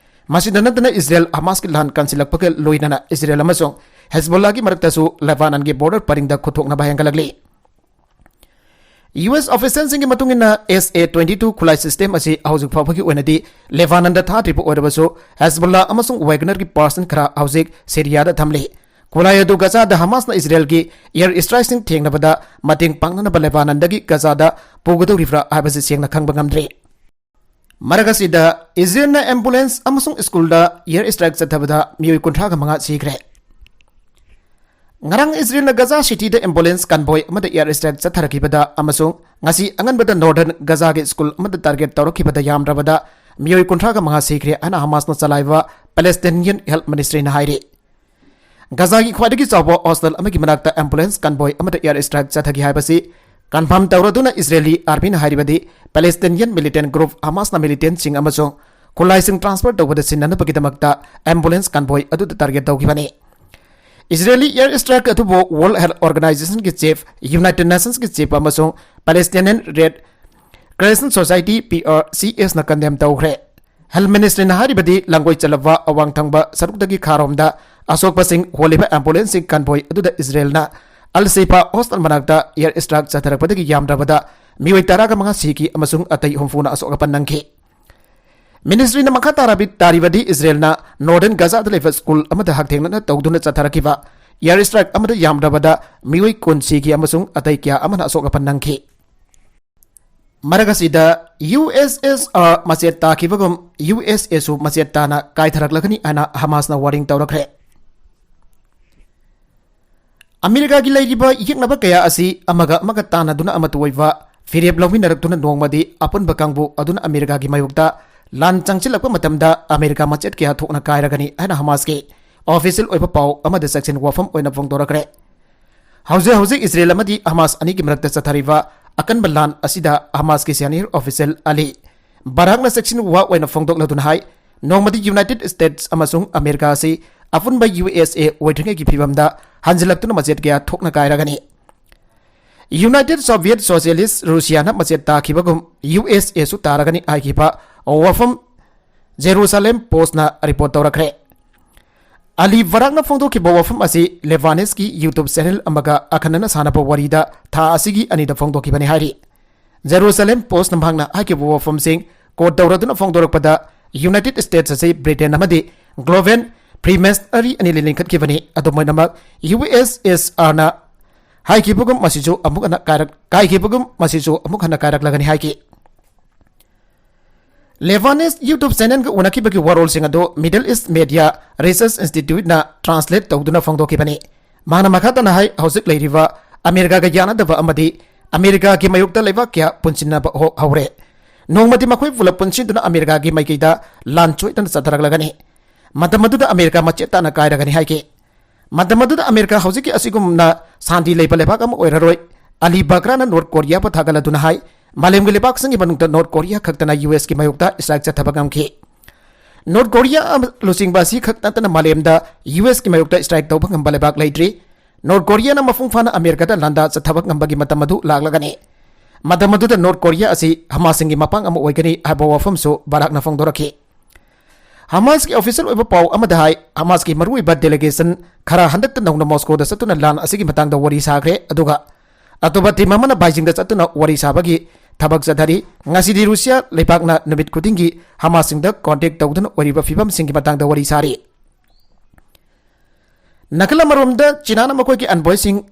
ꯃꯁꯤꯗ ꯅꯠꯇꯅ ꯏꯖꯔꯦꯜ ꯍꯃꯥꯁꯀꯤ ꯂꯥꯟ ꯀꯟꯁꯤꯜꯂꯛꯄꯒ ꯂꯣꯏꯅꯅ ꯏꯖꯔꯦꯜ ꯑꯃꯁꯨꯡ ꯍꯦꯖꯕꯣꯜꯂꯥꯒꯤ ꯃꯔꯛꯇꯁꯨ ꯂꯦꯕꯥꯅꯟꯒꯤ border ꯄꯔꯤꯡꯗ ꯈꯨꯠꯊꯣꯛꯅꯕ ꯍꯦꯟꯒꯠꯂꯛꯂꯤ꯫ U S officialꯁꯤꯡꯒꯤ ꯃꯇꯨꯡ ꯏꯟꯅ, S A twenty two ꯈꯨꯠꯂꯥꯏ system ꯑꯁꯤ ꯍꯧꯖꯤꯛ ꯐꯥꯎꯕꯒꯤ ꯑꯣꯏꯅꯗꯤ ꯂꯦꯕꯥꯅꯟꯗ ꯊꯥꯗ꯭ꯔꯤꯕ ꯑꯣꯏꯔꯕꯁꯨ, ꯍꯦꯖꯕꯣꯜꯂꯥ ꯑꯃꯁꯨꯡ ꯋꯦꯒꯅꯔꯒꯤ personnel ꯈꯔ ꯍꯧꯖꯤꯛ ꯁꯤꯔꯤꯌꯥꯗ ꯊꯝꯂꯤ꯫ ꯈꯨꯠꯂꯥꯏ ꯑꯗꯨ ꯒꯖꯥꯗ ꯍꯃꯥꯁꯅ ꯏꯖꯔꯦꯜꯒꯤ air strikeꯁꯤꯡ ꯊꯦꯡꯅꯕꯗ ꯃꯇꯦꯡ ꯄꯥꯡꯅꯅꯕ ꯂꯦꯕꯥꯅꯟꯗꯒꯤ ꯒꯖꯥꯗ ꯄꯨꯒꯗꯧꯔꯤꯕ꯭ꯔꯥ ꯍꯥꯏꯕꯁꯤ ꯁꯦꯡꯅ ꯈꯪꯕ ꯉꯝꯗ꯭ꯔꯤ꯫ ꯃꯔꯛ ꯑꯁꯤꯗ, ꯏꯖꯔꯦꯜꯅ ambulance ꯑꯃꯁꯨꯡ ꯁ꯭ꯀꯨꯜꯗ air strike ꯆꯠꯊꯕꯗ ꯃꯤꯑꯣꯏ ꯀꯨꯟꯊ꯭ꯔꯥꯒ ꯃꯉꯥ ꯁꯤꯈ꯭ꯔꯦ꯫ ꯉꯔꯥꯡ ꯏꯖꯔꯦꯜꯅ ꯒꯖꯥ ꯁꯤꯇꯤꯗ ambulance convoy ꯑꯃꯗ air strike ꯆꯠꯊꯔꯛꯈꯤꯕꯗ ꯑꯃꯁꯨꯡ ꯉꯁꯤ ꯑꯉꯟꯕꯗ northern ꯒꯖꯥꯒꯤ ꯁ꯭ꯀꯨꯜ ꯑꯃꯗ target ꯇꯧꯔꯛꯈꯤꯕꯗ ꯌꯥꯝꯗ꯭ꯔꯕꯗ ꯃꯤꯑꯣꯏ ꯀꯨꯟꯊ꯭ꯔꯥꯒ ꯃꯉꯥ ꯁꯤꯈ꯭ꯔꯦ ꯍꯥꯏꯅ ꯍꯃꯥꯁꯅ ꯆꯂꯥꯏꯕ Palestinian Health Ministryꯅ ꯍꯥꯏꯔꯤ꯫ ꯒꯖꯥꯒꯤ ꯈ꯭ꯋꯥꯏꯗꯒꯤ ꯆꯥꯎꯕ hostel ꯑꯃꯒꯤ ꯃꯅꯥꯛꯇ ambulance convoy ꯑꯃꯗ air strike ꯆꯠꯊꯈꯤ ꯍꯥꯏꯕꯁꯤ confirm ꯇꯧꯔꯗꯨꯅ Israeli armyꯅ ꯍꯥꯏꯔꯤꯕꯗꯤ, Palestinian militant group ꯍꯃꯥꯁꯅ militantꯁꯤꯡ ꯑꯃꯁꯨꯡ ꯈꯨꯠꯂꯥꯏꯁꯤꯡ transfer ꯇꯧꯕꯗ ꯁꯤꯟꯅꯅꯕꯒꯤꯗꯃꯛꯇ ambulance convoy ꯑꯗꯨꯗ target ꯇꯧꯈꯤꯕꯅꯤ꯫ Israeli air strike ꯑꯗꯨꯕꯨ World Health Organizationꯒꯤ chief, United Nationsꯀꯤ chief ꯑꯃꯁꯨꯡ Palestinian Red Crescent Society, P R C Sꯅ condemn ꯇꯧꯈ꯭ꯔꯦ꯫ Health Ministryꯅ ꯍꯥꯏꯔꯤꯕꯗꯤ, ꯂꯥꯡꯒꯣꯏ ꯆꯜꯂꯕ ꯑꯋꯥꯡ ꯊꯪꯕ ꯁꯔꯨꯛꯇꯒꯤ ꯈꯥꯔꯣꯝꯗ ꯑꯁꯣꯛꯄꯁꯤꯡ ꯍꯣꯜꯂꯤꯕ ambulanceꯁꯤꯡ convoy ꯑꯗꯨꯗ ꯏꯖꯔꯦꯜꯅ Al Shifa hostel ꯃꯅꯥꯛꯇ air strike ꯆꯠꯊꯔꯛꯄꯗꯒꯤ ꯌꯥꯝꯗ꯭ꯔꯕꯗ ꯃꯤꯑꯣꯏ ꯇꯔꯥꯒ ꯃꯉꯥ ꯁꯤꯈꯤ ꯑꯃꯁꯨꯡ ꯑꯇꯩ ꯍꯨꯝꯐꯨꯅ ꯑꯁꯣꯛ ꯑꯄꯟ ꯅꯪꯈꯤ꯫ Ministryꯅ ꯃꯈꯥ ꯇꯥꯔꯕꯤ-, ꯇꯥꯔꯤꯕꯗꯤ, ꯏꯖꯔꯦꯜꯅ northern ꯒꯖꯥꯗ ꯂꯩꯕ ꯁ꯭ꯀꯨꯜ ꯑꯃꯗ ꯍꯛꯊꯦꯡꯅꯅ ꯇꯧꯗꯨꯅ ꯆꯠꯊꯔꯛꯈꯤꯕ air strike ꯑꯃꯗ ꯌꯥꯝꯗ꯭ꯔꯕꯗ ꯃꯤꯑꯣꯏ ꯀꯨꯟ ꯁꯤꯈꯤ ꯑꯃꯁꯨꯡ ꯑꯇꯩ ꯀꯌꯥ ꯑꯃꯅ ꯑꯁꯣꯛ ꯑꯄꯟ ꯅꯪꯈꯤ꯫ ꯃꯔꯛ ꯑꯁꯤꯗ, ꯌꯨ ꯑꯦꯁ ꯑꯦꯁ ꯑꯥꯔ ꯃꯆꯦꯠ ꯇꯥꯈꯤꯕꯒꯨꯝ, ꯌꯨ ꯑꯦꯁ ꯑꯦꯁꯨ ꯃꯆꯦꯠ ꯇꯥꯅ ꯀꯥꯏꯊꯔꯛꯂꯒꯅꯤ ꯍꯥꯏꯅ ꯍꯃꯥꯁꯅ ꯋꯥꯔꯅꯤꯡ ꯇꯧꯔꯛꯈ꯭ꯔꯦ꯫ ꯑꯃꯦꯔꯤꯀꯥꯒꯤ ꯂꯩꯔꯤꯕ ꯌꯦꯛꯅꯕ ꯀꯌꯥ ꯑꯁꯤ ꯑꯃꯒ ꯑꯃꯒ ꯇꯥꯟꯅꯗꯨꯅ ꯑꯃꯠꯇ ꯑꯣꯏꯕ ꯐꯤꯔꯦꯞ ꯂꯧꯃꯤꯟꯅꯔꯛꯇꯨꯅ ꯅꯣꯡꯃꯗꯤ ꯑꯄꯨꯟꯕ ꯀꯥꯡꯕꯨ ꯑꯗꯨꯅ ꯑꯃꯦꯔꯤꯀꯥꯒꯤ ꯃꯥꯌꯣꯛꯇ ꯂꯥꯟ ꯆꯪꯁꯤꯜꯂꯛꯄ ꯃꯇꯝꯗ ꯑꯃꯦꯔꯤꯀꯥ ꯃꯆꯦꯠ ꯀꯌꯥ ꯊꯣꯛꯅ ꯀꯥꯏꯔꯒꯅꯤ ꯍꯥꯏꯅ ꯍꯃꯥꯁꯀꯤ ꯑꯣꯐꯤꯁꯤꯌꯦꯜ ꯑꯣꯏꯕ ꯄꯥꯎ ꯑꯃꯗ ꯆꯦꯛꯁꯤꯟ ꯋꯥꯐꯝ ꯑꯣꯏꯅ ꯐꯣꯡꯗꯣꯔꯛꯈ꯭ꯔꯦ꯫ ꯍꯧꯖꯤꯛ ꯍꯧꯖꯤꯛ ꯏꯁꯔꯦꯜ ꯑꯃꯗꯤ ꯍꯃꯥꯁ ꯑꯅꯤꯒꯤ ꯃꯔꯛꯇ ꯆꯠꯊꯔꯤꯕ ꯑꯀꯟꯕ ꯂꯥꯟ ꯑꯁꯤꯗ ꯍꯃꯥꯁꯀꯤ ꯁꯦꯅꯤꯌꯔ ꯑꯣꯐꯤꯁꯤꯌꯦꯜ ꯑꯂꯤ ꯕꯔꯥꯛꯅ ꯆꯦꯛꯁꯤꯟ ꯋꯥ ꯑꯣꯏꯅ ꯐꯣꯡꯗꯣꯛꯂꯗꯨꯅ ꯍꯥꯏ, ꯅꯣꯡꯃꯗꯤ ꯌꯨꯅꯥꯏꯇꯦꯗ ꯁ꯭ꯇꯦꯠꯁ ꯑꯃꯁꯨꯡ ꯑꯃꯦꯔꯤꯀꯥ ꯑꯁꯤ ꯑꯄꯨꯟꯕ ꯌꯨ ꯑꯦꯁ ꯑꯦ ꯑꯣꯏꯗ꯭ꯔꯤꯉꯩꯒꯤ ꯐꯤꯕꯝꯗ ꯍꯟꯖꯤꯜꯂꯛꯇꯨꯅ ꯃꯆꯦꯠ ꯀꯌꯥ ꯊꯣꯛꯅ ꯀꯥꯏꯔꯒꯅꯤ꯫ ꯌꯨꯅꯥꯏꯇꯦꯗ ꯁꯣꯚꯤꯌꯦꯠ ꯁꯣꯁꯤꯌꯦꯂꯤꯁ ꯔꯨꯁꯤꯌꯥꯅ ꯃꯆꯦꯠ ꯇꯥꯈꯤꯕꯒꯨꯝ ꯌꯨ ꯑꯦꯁ ꯑꯦꯁꯨ ꯇꯥꯔꯒꯅꯤ ꯍꯥꯏꯈꯤꯕ ꯋꯥꯐꯝ ꯖꯦꯔꯨꯁꯥꯂꯦꯝ ꯄꯣꯁꯅ ꯔꯤꯄꯣꯔꯠ ꯇꯧꯔꯛꯈ꯭ꯔꯦ꯫ ꯑꯂꯤ ꯕꯔꯥꯛꯅ ꯐꯣꯡꯗꯣꯛꯈꯤꯕ ꯋꯥꯐꯝ ꯑꯁꯤ ꯂꯦꯕꯥꯅꯤꯁꯀꯤ YouTube ꯆꯦꯅꯦꯜ ꯑꯃꯒ ꯑꯈꯟꯅꯅ ꯁꯥꯟꯅꯕ ꯋꯥꯔꯤꯗ ꯊꯥ ꯑꯁꯤꯒꯤ ꯑꯅꯤꯗ ꯐꯣꯡꯗꯣꯛꯈꯤꯕꯅꯤ ꯍꯥꯏꯔꯤ꯫ ꯖꯦꯔꯨꯁꯥꯂꯦꯝ ꯄꯣꯁꯅ ꯃꯍꯥꯛꯅ ꯍꯥꯏꯈꯤꯕ ꯋꯥꯐꯝꯁꯤꯡ ꯀꯣꯠ ꯇꯧꯔꯗꯨꯅ ꯐꯣꯡꯗꯣꯔꯛꯄꯗ, ꯌꯨꯅꯥꯏꯇꯦꯗ ꯁ꯭ꯇꯦꯠꯁ ꯑꯁꯤ ꯕ꯭ꯔꯤꯇꯦꯟ ꯑꯃꯗꯤ ꯒ꯭ꯂꯣꯕꯦꯜ ꯐ꯭ꯔꯤꯃꯦꯁꯅꯔꯤ ꯑꯅꯤ ꯂꯤꯡꯈꯠꯈꯤꯕꯅꯤ꯫ ꯑꯗꯨꯝ ꯑꯣꯏꯅꯃꯛ, ꯌꯨ ꯑꯦꯁ ꯑꯦꯁ ꯑꯥꯔꯅ ꯍꯥꯏꯈꯤꯕꯒꯨꯝ ꯃꯁꯤꯁꯨ ꯑꯃꯨꯛ ꯍꯟꯅ ꯀꯥꯏꯔꯛ-, ꯀꯥꯏꯈꯤꯕꯒꯨꯝ ꯃꯁꯤꯁꯨ ꯑꯃꯨꯛ ꯍꯟꯅ ꯀꯥꯏꯔꯛꯂꯒꯅꯤ ꯍꯥꯏꯈꯤ꯫ ꯂꯦꯕꯥꯅꯤꯁ YouTube ꯆꯦꯅꯦꯜꯒ ꯎꯅꯈꯤꯕꯒꯤ ꯋꯥꯔꯣꯜꯁꯤꯡ ꯑꯗꯨ Middle East Media Research Instituteꯅ translate ꯇꯧꯗꯨꯅ ꯐꯣꯡꯗꯣꯛꯈꯤꯕꯅꯤ꯫ ꯃꯍꯥꯛꯅ ꯃꯈꯥ ꯇꯥꯅ ꯍꯥꯏ, ꯍꯧꯖꯤꯛ ꯂꯩꯔꯤꯕ ꯑꯃꯦꯔꯤꯀꯥꯒ ꯌꯥꯅꯗꯕ ꯑꯃꯗꯤ ꯑꯃꯦꯔꯤꯀꯥꯒꯤ ꯃꯥꯌꯣꯛꯇ ꯂꯩꯕꯥꯛ ꯀꯌꯥ ꯄꯨꯟꯁꯤꯟꯅꯕ ꯍꯣ-, ꯍꯧꯔꯦ꯫ ꯅꯣꯡꯃꯗꯤ ꯃꯈꯣꯏ ꯄꯨꯂꯞ ꯄꯨꯟꯁꯤꯟꯗꯨꯅ ꯑꯃꯦꯔꯤꯀꯥꯒꯤ ꯃꯥꯏꯀꯩꯗ ꯂꯥꯟ ꯁꯣꯏꯗꯅ ꯆꯠꯊꯔꯛꯂꯒꯅꯤ꯫ ꯃꯇꯝ ꯑꯗꯨꯗ ꯑꯃꯦꯔꯤꯀꯥ ꯃꯆꯦꯠ ꯇꯥꯅ ꯀꯥꯏꯔꯒꯅꯤ ꯍꯥꯏꯈꯤ꯫ ꯃꯇꯝ ꯑꯗꯨꯗ ꯑꯃꯦꯔꯤꯀꯥ ꯍꯧꯖꯤꯛꯀꯤ ꯑꯁꯤꯒꯨꯝꯅ ꯁꯥꯟꯇꯤ ꯂꯩꯕ ꯂꯩꯕꯥꯛ ꯑꯃ ꯑꯣꯏꯔꯔꯣꯏ꯫ ꯑꯂꯤ ꯕꯒ꯭ꯔꯥꯅ ꯅꯣꯔꯠ ꯀꯣꯔꯤꯌꯥꯕꯨ ꯊꯥꯒꯠꯂꯗꯨꯅ ꯍꯥꯏ, ꯃꯥꯂꯦꯝꯒꯤ ꯂꯩꯕꯥꯛꯁꯤꯡꯒꯤ ꯃꯅꯨꯡꯗ ꯅꯣꯔꯠ ꯀꯣꯔꯤꯌꯥ ꯈꯛꯇꯅ ꯌꯨ ꯑꯦꯁꯀꯤ ꯃꯥꯌꯣꯛꯇ ꯁ꯭ꯇ꯭ꯔꯥꯏꯛ ꯆꯠꯊꯕ ꯉꯝꯈꯤ꯫ ꯅꯣꯔꯠ ꯀꯣꯔꯤꯌꯥ ꯑꯃ-, ꯂꯨꯆꯤꯡꯕ ꯑꯁꯤ ꯈꯛ ꯅꯠꯇꯅ ꯃꯥꯂꯦꯝꯗ ꯌꯨ ꯑꯦꯁꯀꯤ ꯃꯥꯌꯣꯛꯇ ꯁ꯭ꯇ꯭ꯔꯥꯏꯛ ꯇꯧꯕ ꯉꯝꯕ ꯂꯩꯕꯥꯛ ꯂꯩꯇ꯭ꯔꯤ꯫ ꯅꯣꯔꯠ ꯀꯣꯔꯤꯌꯥꯅ ꯃꯄꯨꯡ ꯐꯥꯅ ꯑꯃꯦꯔꯤꯀꯥꯗ ꯂꯥꯟꯗꯥ ꯆꯠꯊꯕ ꯉꯝꯕꯒꯤ ꯃꯇꯝ ꯑꯗꯨ ꯂꯥꯛꯂꯒꯅꯤ꯫ ꯃꯇꯝ ꯑꯗꯨꯗ ꯅꯣꯔꯠ ꯀꯣꯔꯤꯌꯥ ꯑꯁꯤ ꯍꯃꯥꯁꯁꯤꯡꯒꯤ ꯃꯄꯥꯡ ꯑꯃ ꯑꯣꯏꯒꯅꯤ ꯍꯥꯏꯕ ꯋꯥꯐꯝꯁꯨ ꯕꯔꯥꯛꯅ ꯐꯣꯡꯗꯣꯔꯛꯈꯤ꯫ ꯍꯃꯥꯁꯀꯤ ꯑꯣꯐꯤꯁꯤꯌꯦꯜ ꯑꯣꯏꯕ ꯄꯥꯎ ꯑꯃꯗ ꯍꯥꯏ, ꯍꯃꯥꯁꯀꯤ ꯃꯔꯨꯑꯣꯏꯕ ꯗꯦꯂꯤꯒꯦꯁꯟ ꯈꯔ ꯍꯟꯗꯛꯇ ꯅꯧꯅ ꯃꯣꯁꯀꯣꯗ ꯆꯠꯇꯨꯅ ꯂꯥꯟ ꯑꯁꯤꯒꯤ ꯃꯇꯥꯡꯗ ꯋꯥꯔꯤ ꯁꯥꯈ꯭ꯔꯦ, ꯑꯗꯨꯒ ꯑꯇꯣꯞꯄ ꯇꯤꯝ ꯑꯃꯅ ꯕꯥꯏꯖꯤꯡꯗ ꯆꯠꯇꯨꯅ ꯋꯥꯔꯤ ꯁꯥꯕꯒꯤ ꯊꯕꯛ ꯆꯠꯊꯔꯤ꯫ ꯉꯁꯤꯗꯤ ꯔꯨꯁꯤꯌꯥ ꯂꯩꯕꯥꯛꯅ ꯅꯨꯃꯤꯠ ꯈꯨꯗꯤꯡꯒꯤ ꯍꯃꯥꯁꯁꯤꯡꯗ ꯀꯣꯟꯇꯦꯛ ꯇꯧꯗꯨꯅ ꯑꯣꯏꯔꯤꯕ ꯐꯤꯕꯝꯁꯤꯡꯒꯤ ꯃꯇꯥꯡꯗ ꯋꯥꯔꯤ ꯁꯥꯔꯤ꯫ ꯅꯥꯀꯜ ꯑꯃꯔꯣꯝꯗ, ꯆꯤꯅꯥꯅ ꯃꯈꯣꯏꯒꯤ ꯑꯦꯟꯚꯣꯏꯁꯤꯡ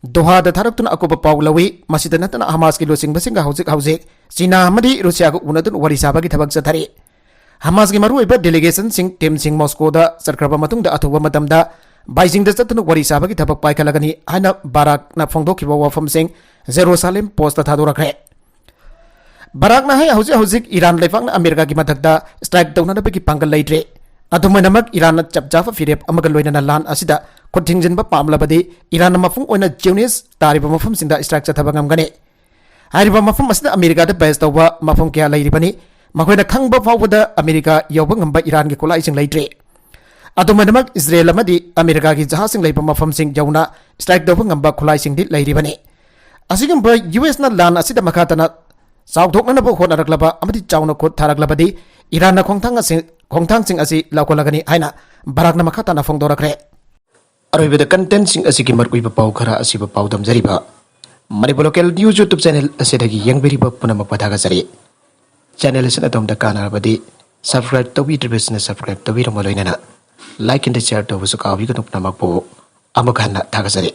ꯗꯣꯍꯥꯗ ꯊꯥꯔꯛꯇꯨꯅ ꯑꯀꯨꯞꯄ ꯄꯥꯎ ꯂꯧꯏ꯫ ꯃꯁꯤꯗ ꯅꯠꯇꯅ ꯍꯃꯥꯁꯀꯤ ꯂꯨꯆꯤꯡꯕꯁꯤꯡꯒ ꯍꯧꯖꯤꯛ ꯍꯧꯖꯤꯛ ꯆꯤꯅꯥ ꯑꯃꯗꯤ ꯔꯨꯁꯤꯌꯥꯒ ꯎꯅꯗꯨꯅ ꯋꯥꯔꯤ ꯁꯥꯕꯒꯤ ꯊꯕꯛ ꯆꯠꯊꯔꯤ꯫ ꯍꯃꯥꯁꯀꯤ ꯃꯔꯨꯑꯣꯏꯕ delegationꯁꯤꯡ teamꯁꯤꯡ ꯃꯣꯁꯀꯣꯗ ꯆꯠꯈ꯭ꯔꯕ ꯃꯇꯨꯡꯗ ꯑꯊꯨꯕ ꯃꯇꯝꯗ ꯕꯥꯏꯖꯤꯡꯗ ꯆꯠꯇꯨꯅ ꯋꯥꯔꯤ ꯁꯥꯕꯒꯤ ꯊꯕꯛ ꯄꯥꯏꯈꯠꯂꯒꯅꯤ ꯍꯥꯏꯅ ꯕꯥꯔꯥꯛꯅ ꯐꯣꯡꯗꯣꯛꯈꯤꯕ ꯋꯥꯐꯝꯁꯤꯡ ꯖꯦꯔꯨꯁꯥꯂꯦꯝ ꯄꯣꯁꯇ ꯊꯥꯗꯣꯔꯛꯈ꯭ꯔꯦ꯫ ꯕꯥꯔꯥꯛꯅ ꯍꯥꯏ, ꯍꯧꯖꯤꯛ ꯍꯧꯖꯤꯛ ꯏꯔꯥꯟ ꯂꯩꯕꯥꯛꯅ ꯑꯃꯦꯔꯤꯀꯥꯒꯤ ꯃꯊꯛꯇ strike ꯇꯧꯅꯅꯕꯒꯤ ꯄꯥꯡꯒꯜ ꯂꯩꯇ꯭ꯔꯦ꯫ ꯑꯗꯨꯝ ꯑꯣꯏꯅꯃꯛ ꯏꯔꯥꯟꯅ ꯆꯞ ꯆꯥꯕ ꯐꯤꯔꯦꯞ ꯑꯃꯒ ꯂꯣꯏꯅꯅ ꯂꯥꯟ ꯑꯁꯤꯗ ꯈꯨꯠ ꯊꯤꯡꯖꯤꯟꯕ ꯄꯥꯝꯂꯕꯗꯤ ꯏꯔꯥꯟꯅ ꯃꯄꯨꯡ ꯑꯣꯏꯅ Zionist ꯇꯥꯔꯤꯕ ꯃꯐꯝꯁꯤꯡꯗ strike ꯆꯠꯊꯕ ꯉꯝꯒꯅꯤ꯫ ꯍꯥꯏꯔꯤꯕ ꯃꯐꯝ ꯑꯁꯤꯗ ꯑꯃꯦꯔꯤꯀꯥꯗ base ꯇꯧꯕ ꯃꯐꯝ ꯀꯌꯥ ꯂꯩꯔꯤꯕꯅꯤ꯫ ꯃꯈꯣꯏꯅ ꯈꯪꯕ ꯐꯥꯎꯕꯗ ꯑꯃꯦꯔꯤꯀꯥ ꯌꯧꯕ ꯉꯝꯕ ꯏꯔꯥꯟꯒꯤ ꯈꯨꯠꯂꯥꯏꯁꯤꯡ ꯂꯩꯇ꯭ꯔꯤ꯫ ꯑꯗꯨꯝ ꯑꯣꯏꯅꯃꯛ ꯏꯖꯔꯦꯜ ꯑꯃꯗꯤ ꯑꯃꯦꯔꯤꯀꯥꯒꯤ ꯖꯍꯥꯖꯁꯤꯡ ꯂꯩꯕ ꯃꯐꯝꯁꯤꯡ ꯌꯧꯅ strike ꯇꯧꯕ ꯉꯝꯕ ꯈꯨꯠꯂꯥꯏꯁꯤꯡꯗꯤ ꯂꯩꯔꯤꯕꯅꯤ꯫ ꯑꯁꯤꯒꯨꯝꯕ ꯌꯨ ꯑꯦꯁꯅ ꯂꯥꯟ ꯑꯁꯤꯗ ꯃꯈꯥ ꯇꯥꯅ ꯆꯥꯎꯊꯣꯛꯅꯅꯕ ꯍꯣꯠꯅꯔꯛꯂꯕ ꯑꯃꯗꯤ ꯆꯥꯎꯅ ꯈꯨꯠ ꯊꯥꯔꯛꯂꯕꯗꯤ ꯏꯔꯥꯟꯅ ꯈꯣꯡꯊꯥꯡ ꯑꯁꯤ, ꯈꯣꯡꯊꯥꯡꯁꯤꯡ ꯑꯁꯤ ꯂꯧꯈꯠꯂꯒꯅꯤ ꯍꯥꯏꯅ ꯕꯔꯥꯛꯅ ꯃꯈꯥ ꯇꯥꯅ ꯐꯣꯡꯗꯣꯔꯛꯈ꯭ꯔꯦ꯫ ꯑꯔꯣꯏꯕꯗ contentꯁꯤꯡ ꯑꯁꯤꯒꯤ ꯃꯔꯨꯑꯣꯏꯕ ꯄꯥꯎ ꯈꯔ ꯑꯁꯤꯕꯨ ꯄꯥꯎꯗꯝꯖꯔꯤꯕ Manipur Local News YouTube channel ꯑꯁꯤꯗꯒꯤ ꯌꯦꯡꯕꯤꯔꯤꯕ ꯄꯨꯝꯅꯃꯛꯄꯨ ꯊꯥꯒꯠꯆꯔꯤ꯫ Channel ꯑꯁꯤꯅ ꯑꯗꯣꯝꯗ ꯀꯥꯟꯅꯔꯕꯗꯤ subscribe ꯇꯧꯕꯤꯗ꯭ꯔꯤꯕꯁꯤꯡꯅ subscribe ꯇꯧꯕꯤꯔꯝꯕ ꯂꯣꯏꯅꯅ like and share ꯇꯧꯕꯁꯨ ꯀꯥꯎꯕꯤꯒꯅꯨ꯫ ꯄꯨꯝꯅꯃꯛꯄꯨ ꯑꯃꯨꯛ ꯍꯟꯅ ꯊꯥꯒꯠꯆꯔꯤ꯫